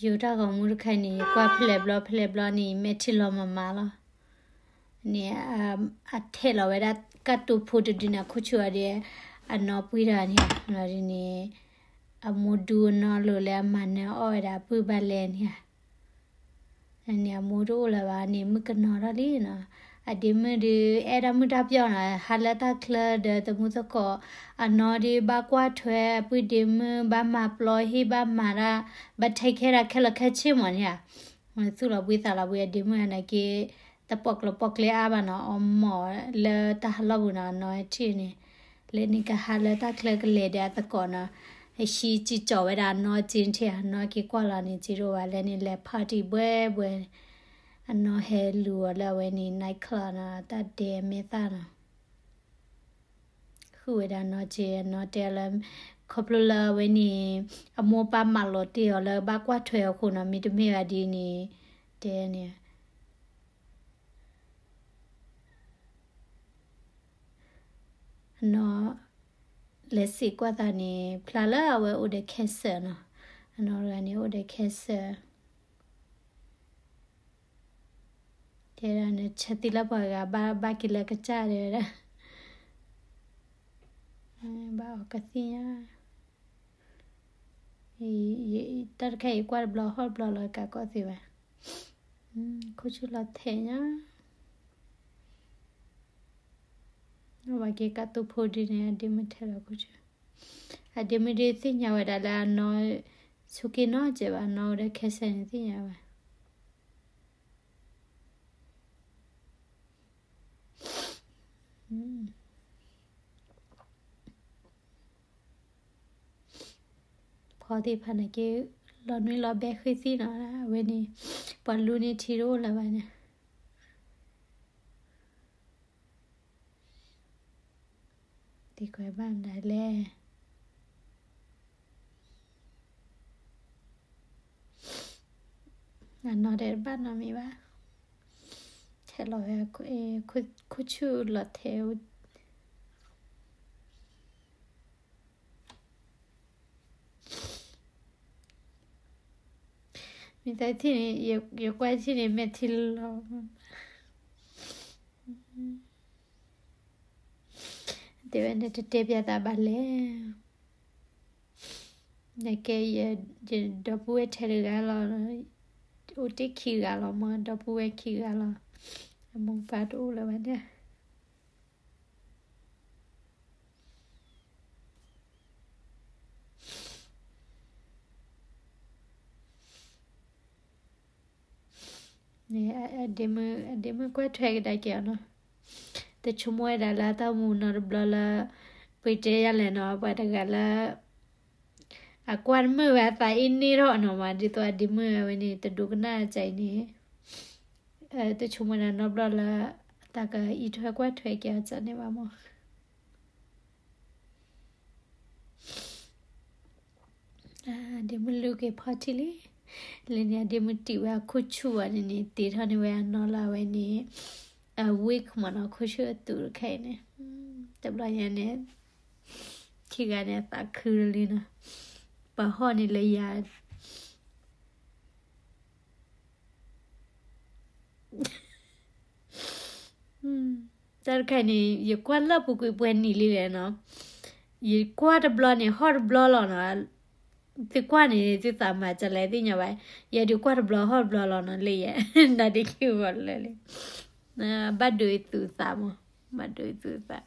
ယိၤတၢ်ဂီၤမူတခါန့ၣ် ယကွၢ်ဖဲလဲၣ်ဘျီဖဲလဲၣ်ဘျီန့ၣ် ယမဲာ်ထံလီၤမၤမၤလီၤ. န့ၣ် အထဲးလီၤဝဲဒၣ်ကၢ်တူဖိတဒုန့ၣ် အခိၣ်ဆူၣ်အီၤဒီး အနီၢ်ပှံၢ်တၢ်န့ၣ် လီၤဒ်န့ၣ် အမိၢ်ဒူအနီၢ်လိၤလၢအမၤနၢၤအီၣ်ဝဲဒၣ်အပုၢ်ဘၣ်လဲၣ်န့ၣ်ဧါ န့ၣ် အမိၢ်တအိၣ်လၢၤဘၣ်န့ၣ် မုၣ်ကနီၤထီၣ်လံနီၤ. အဒ့မုၣ်ဒုး အဲၣ်ဒၣ်မုၢ်တၢ်ပျီၢ်နီၤ, ဟးလၢတၢ်ချၢဒီးသမုၢ်သကိး, အနီၢ်ဒုးဘၣ်ကွၢ်ထွဲအပုၢ်ဒ့မုၣ်, ဘၣ်မၤပျီဟံၣ်, ဘၣ်မၤတၢ်, ဘၣ် take care တၢ်ခဲလၢာ်ခဲဆ့မးန့ၣ်ဧါ. သူၣ်လီၤဘှံးသးလီၤဘှံး အဒ့မုၣ်န့ၣ်က့ တပိာ်ကျိၤပိာ်ကျဲအါဘၣ်နီၤ, အီမိာ်လၢတၢ်ဟးလီၢ်ပူၤနီၤ, အနီၢ်ထံၣ်န့ၣ် လၢန့ၣ်ကဟးလၢတၢ်ချၢကလဲၤဒီးအသကိးနီၤ, ဟံးစံၣ်ကၠီဝဲဒၣ်အနီၢ်က့ထံၣ်, အနီၢ်က့ကွၢ်လီၤန့ၣ် က့တအိၣ်ဘၣ်လဲၣ်န့ၣ် လဲၤ party ဘှဲဘှဲ, အနီၢ်ဟဲလူၤအီၤလၢအဝဲန့ၣ် night club နီၤ, တၢ်ဒဲမဲာ်သၣ်နီၤ. ဃုဝဲဒၣ်နီၢ်က့, အနီၢ်တဲလၢ ခီဖျိလၢအဝဲန့ၣ် အမိၢ်ပၢ်မၤလီၤတ့ၢ်အီၤလၢဘၣ်ကွၢ်ထွဲအဃိနီၤ, မ့တမ့ၢ်ဘၣ်ဒ်န့ၣ် တဲန့ၣ် အနီၢ် လဲၤစံးကွၢ်သးန့ၣ် ဖျါလၢအဝဲအိၣ်ဒီး cancer နီၤ, အနီၢ်တဂၤန့ၣ်အိၣ်ဒီး cancer တဲဒၣ်န့ၣ် ဆၢသံလၢပှၤဂၤဘၣ်ဘၣ်က့ၤလၢကစၢ်တဲဝဲဒၣ်, ဘၣ်အီၤကသ့ၣ်ညါ, တၢ်တခါအံၤကွၢ်တဘျီဟီၣ်တဘျီလီၤ ကးကီၢ်သ့ဝဲ, ခိၣ်ဆူၣ်လီၤထဲးညါ အဝဲက့ၤကးတူဖိဒ်န့ၣ် အဒ့မုၣ်ထဲးလီၤခိၣ်ဆူၣ်, အဒ့မုၣ်ဒ်သ့ၣ်ညါဝဲဒၣ်လၢအနီၢ် ဆူၣ်က့နီၢ်ကဲးဘၣ် အနီၢ်အိၣ်ဒီး cancer န့ၣ်သ့ၣ်ညါဝဲ ဖီသ့ၣ်တဖၣ်န့ၣ်က့ လီၤနွံလီၤဘဲဃုသံနီၤ အဝဲန့ၣ် ပှၤလူန့ၢ်ထံတအိၣ်လၢၤဘၣ်န့ၣ် သံကွဲးဘၣ်မနုၤလဲၣ် အနီၢ်ဒီးတဘၣ်နီတမံၤဘၣ်, ထဲးလီၤဝဲ ခိၣ်ဆူၣ်လီၤထဲး မ့ၢ်သးထံၣ်န့ၣ် ယကွၢ်ထံၣ်န့ၣ် မဲာ်ထံလီၤ, တဲဝဲန့ၣ်တတဲပၠးသးဘၣ်လဲၣ်, နကဲ ယဒီပုၢ်ဝဲၢ်ထဲတဂၤလီၤ, အိၣ်တ့ၢ်ခံဂၤလီၤမး ဒီပုၢ်ဝဲၢ်ခံဂၤလီၤ, အမိၢ်ပၢ်တအိၣ်လၢၤဘၣ်န့ၣ် အဒ့မုၣ်ကွၢ်ထွဲကဒါက့ၤအီၤနီၤ, တဆိကမိၣ်ဝဲဒၣ်လၢတၢ်အိၣ်မူနီတဘျီလၢ ပှ့ၤတဲယၤလဲၣ်နီၤ ပှၤတဂၤလၢ အကွၢ်တမုာ်ဝဲအသးအ့န့ၢ်ထီၣ်နီၤမး ဒ်သိးအဒ့မုၣ်ဝဲန့ၣ် တဒိကနၣ်အကါအံၤန့ၣ် တဆိကမိၣ်ဝဲဒၣ်နီတဘျီလၢ တၢ်ကအံးထွဲကွၢ်ထွဲက့ၤအီၤန့ၣ်ဘၣ်မး ဒ့မုၣ်လူၤက့ၤဖီထံလံ, လၢန့ၣ်အဒ့မုၣ်တံာ်ဝဲအခိၣ်ဆူၣ်ဘၣ်န့ၣ်န့ၣ် တ့ထီၣ်န့ၢ်ဝဲအနီၢ်လၢအဝဲန့ၣ် အ wig မးနီၤ ခိၣ်ဆူၣ်အသူးတခါအံၤန့ၣ်, တဘျီညါန့ၣ် ခံဂၤန့ၣ်အသးခုလံနီၤ, ပှၤဟီၣ်န့ၣ်လၢယၤ တၢ်တခါန့ၣ် ယကွၢ်လၢပူၤကွံာ်ပှဲၤနံၣ်လံလဲၣ်နီၤ, ယကွၢ်တဘျီန့ၣ် ဟီၣ်တဘျီလီၤနီၤ, သုကွၢ်န့ၣ် သုသးမၤဒ်လဲၣ်သ့ၣ်ညါဘၣ်, ယဲဒုးကွၢ်တဘျီဟီၣ်တဘျီလီၤနီၤ လၢယဲ, နဒုးခံဂီၤလၢာ်လံ, ဘၣ်ဒိအသူးအသးမး, ဘၣ်ဒိအသူးအသး